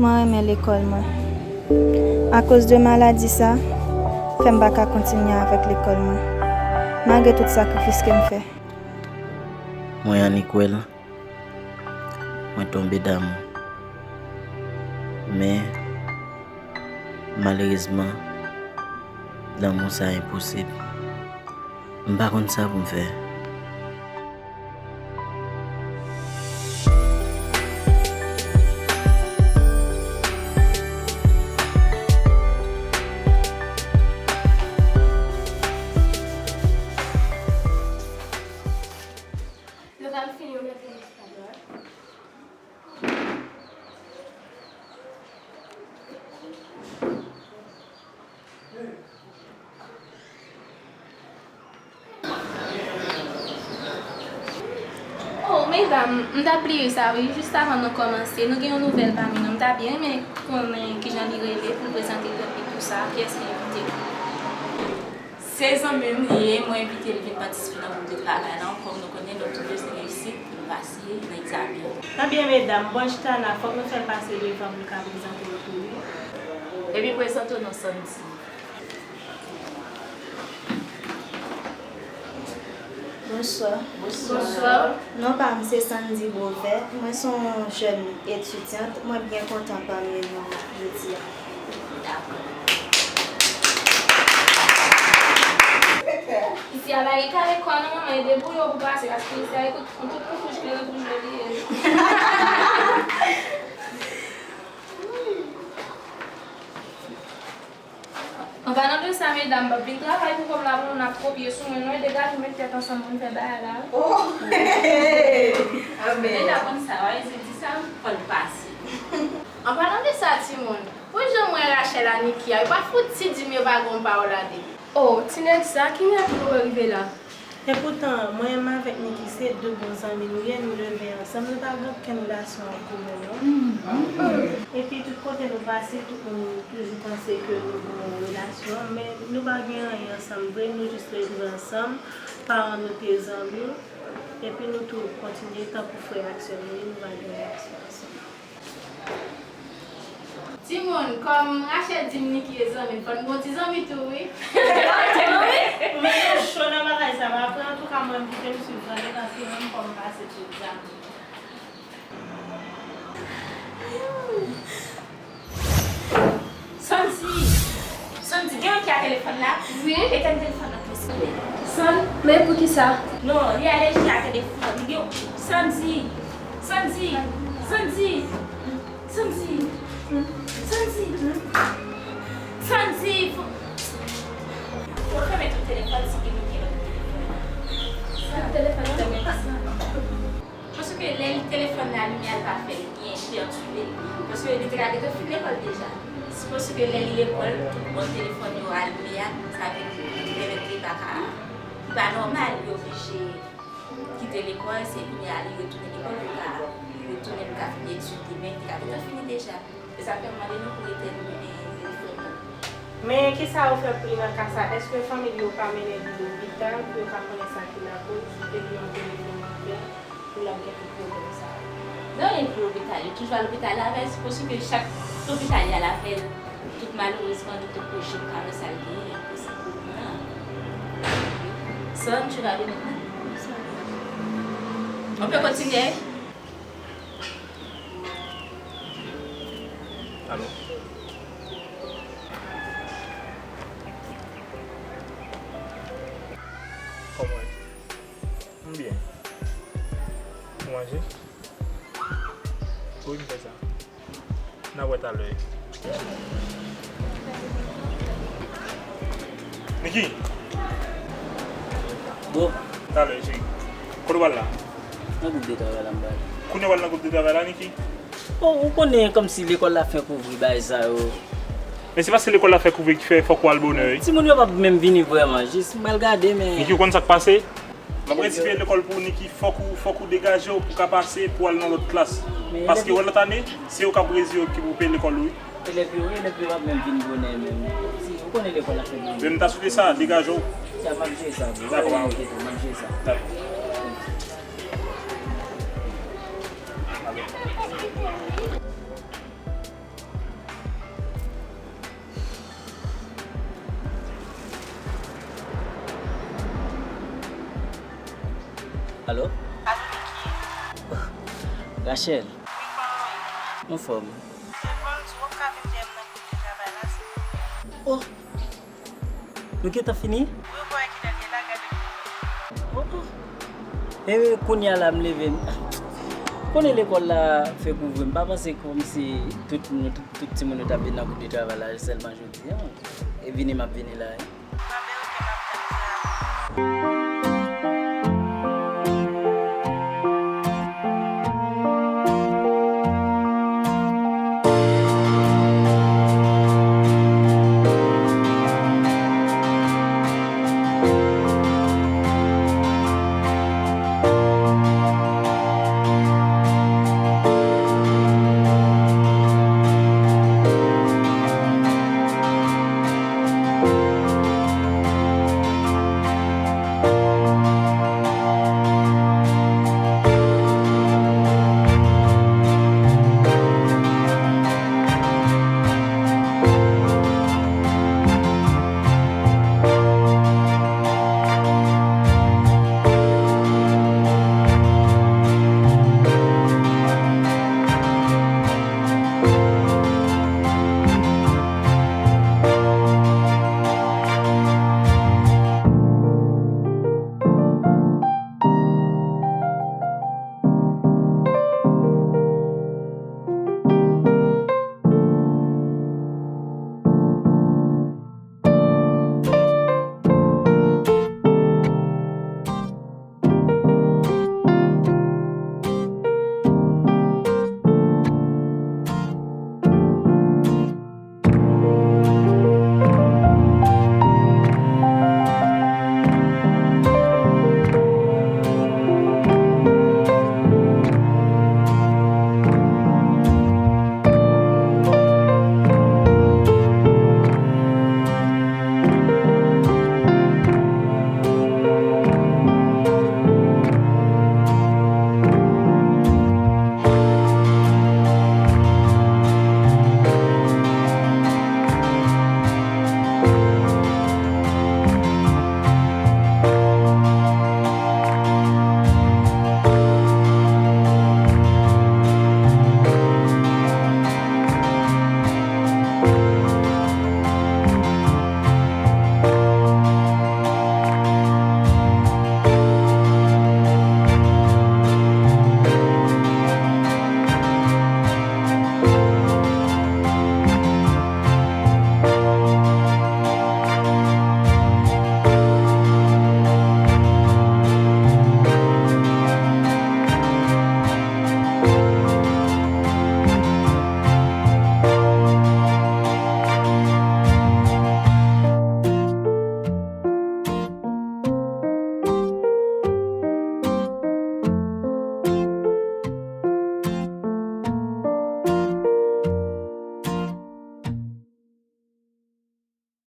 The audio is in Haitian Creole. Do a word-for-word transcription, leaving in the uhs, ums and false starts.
Mwen renmen lekòl mwen. Akoz de maladi sa, fè m pa ka kontinye avèk lekòl mwen. Malgre tout sakrifis ke m fè. Mwen annik wè l, mwen tonbe damou. Men, malerezman, lanmou sa enposib. M pa konn sa pou m fè. Yo pral fini, yo mèt vin espanyòl. Oh, medam, m t ap bliye sa wi, jis avan nou kòmanse, nou gen yon nouvèl pami nou, m ta byen renmen konnen kijan li rele pou l prezante tèt li tou sa, kiyès ki envite l. Se zanmi m li ye, mwen envite l vin patisipe nan gwoup de travay la, kòm nou konnen nou tou bezwen reyisit pou nou pase nan egzamen. Ebyen medam, bòch Tana, fòk nou fè l pase devan pou l ka prezante l tou wi. Ebyen prezante w non Sandy. Bonswa. Bonswa. Non pa m se Sandy Beauvais. Mwen se yon jèn etidyant. Mwen byen kontan pami nou jodi a. Isi a pa gen kare kò non manman, e debouye w pou pase, paske isi a e tout, tout koukouj klere pou jwe li ye. An palan de sa, medam, m ap vin travay pou kòb la pou nou, n ap kopye sou mwen non, e degaje w met tèt ansanm pou n fè bagay la wi. Oh! Anben. Deja konn sa, w a ese di sa, fò l pase. An palan de sa, timoun, pou jan m wè Rachel a Nicky a, yo pa fouti di m yo pa gen yon pawòl a de. Oh, ti nèg sa, ki mirak li poko rive la? Epoutan, mwen menm avèk Nicky se de bon zanmi nou ye, nou leve ansanm, nou pa gen okenn relasyon an komen non. Epi tout kote nou pase, tout moun toujou panse ke nou gen yon relasyon, men nou pa gen anyen ansanm vre, nou jis leve ansanm, paran nou te zanmi, epi nou tou kontinye tankou frè ak sè nou ye, nou pa gen relasyon ansanm. Timoun, kòm Rachel di m Nicky e zanmi m, fò n gon ti zanmi tou wi. Ou mete cho nan bagay sa, pa vre? Antouka mwen m kite m swiv tande, paske menm kò m pase tout zanmi. Sandy! Sandy, gen yon ki a telefòn la? Wi. Etenn telefòn nan pou mwen silvouplè. Sann, men poukisa? Non, li alèji a telefòn. Li gen Sandy! Sandy! Sandy! Sandy! Sandy! Sandy! Fò, fò fèmen tout telefòn si gen moun ki lòt telefòn. Tout telefòn nan? Paske lè li telefòn la limyè l pa fè l byen, li pètire l. Paske li te ka gentan fin lekòl deja. Sipoze ke lè li lekòl, tout bon telefòn yo alime a, sa vle di li pèmèt li pa ka, li pa nòmal, li oblije kite lekòl, se kounye a li retounen lekòl pou ka, li retounen pou ka fini etid li, men li te ka gentan fini deja. Se sa k fè m mande nou pou etèn telefòn nan. Men kisa yo fè pou li nan ka sa? Èske fanmi li yo pa mennen li lopital pou yo ka konnen sa ki lakoz ke li yon telefòn ki fè pou l ap gen tout pwoblèm sa yo? Non, li pou lopital. Yo toujou al lopital avè l. Se posib ke chak lopital y al avè l, tout malerezman, li te pwoche l ka wè sa l genyen. Posib pou l nan. Sann, tu vas bien maintenant? On peut continuer? Alo. Kòman w ye? M byen. Ou manje? Wi, m fè sa. N a wè talè. Niki! Bro. Talè, cheri. Kote w pral la? Nan gwoup de travay la m pral. Kounye a w pral nan gwoup de travay la, Niki? Bon, ou konnen kòmsi lekòl la fenk ouvri, bagay sa yo. Men se paske lekòl la fèk ouvri ki fè fòk w al bonè, wi. Timoun yo p ap menm vini vrèman, jis m al gade, men. Niki, ou konn sa k pase? M ap rektifye lekòl pou ou, Niki, fòk ou, fòk ou degaje w pou w ka pase pou w al nan lòt klas. Paske wè lòt ane, se yo k ap rezi yo ki pou peye lekòl ou, wi. Elèv yo, wi, elèv yo p ap menm vin bonè menm. Kòmsi, ou konnen lekòl la fèk ouvri. Men m ta swete sa, degaje w. Sa, m ap jere sa, bro. Dakò, pa gen enkyete, m ap jere sa. Dakò. Alò. Rachel, Wi, kòman w ye? Anfòm. Mwen konn di w ka vin jwenn m nan kote travay la, silvouplè. Oh! Nou gentan fini? Wi, w wè kilè l ye la, gade. Oh, oh. E kounye a la m leve m. Konnen lekòl la fè kouvri m. Pa panse kòmsi tout, nou, tout, tout timoun yo t ap vin nan kote travay la sèlman jodi a. E vini m ap vini la. Bon, ben, oke, m ap tann sa.